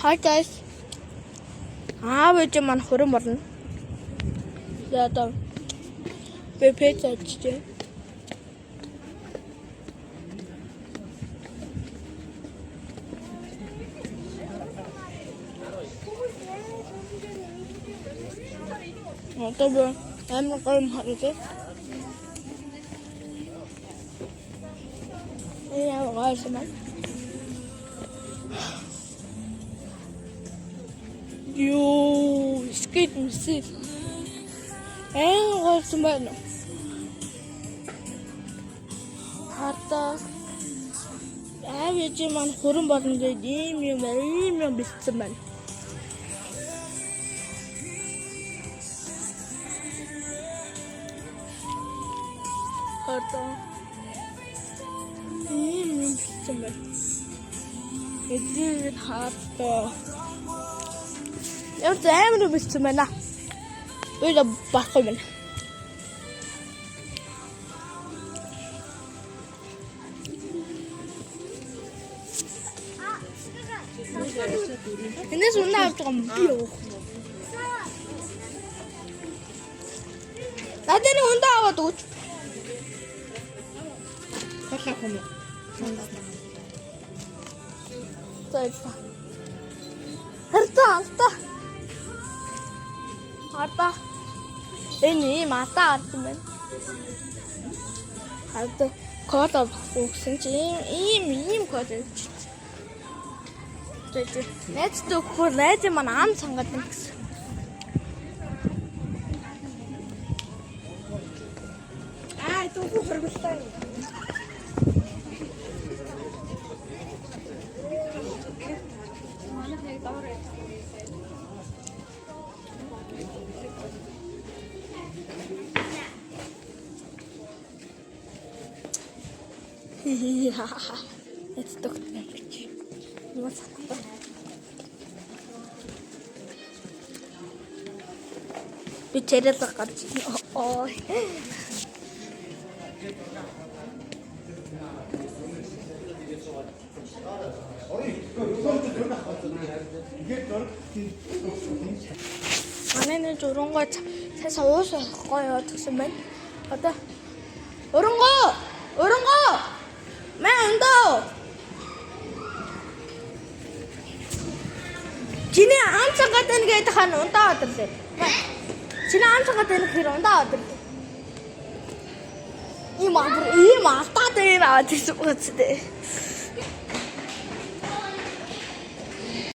Hi guys. Аав ээж маань хөрөн болно. За одоо би пицца авчижээ. Одоо би амар гоё юм харагдав. Яа гоё юм байна. Йоо, скейт мэсэл. Амар гоё юм байна. Хардаа аав ээж маань хөрөн болно гээд ийм юм ийм юм бэлдсэн байна. Хардаа ийм юм бэлдсэн байна. Эдгээр хардаа ямар ч амар бэлдсэн байна. Би л байхгүй байна. Энэс үнэ авч байгаа юм би явах. Надад нэг ундаа аваад өгөөч. Хол авах юм уу? За баярлалаа. Хардаа алдаа. Ардаа. Энэ ийм алдаа гарсан байна. Хардаа код авахгүй гэсэн чи ийм ийм ийм код авчихсан. За за. Найзтай өгөхөөр найз маань ам цангаад байна гэсэн. Аа, дүүхүү хоригдлаа. Найзтай өгөх юм гэж. Юу санахгүй. Би царайлга гарч ирнэ. Оо. Манай нэг урангой сайн уус уухгүй яваад гисэн байна. Одоо урангой! Урангой! Мэ өндөө! Чиний ам цагаад байна гэдэг хань ундаа өдөрлөө. Чиний ам цагаад байна гэхээр ундаа өдөрлөө. Ийм амар ийм алдаад байна аваад ирсэн үстэй.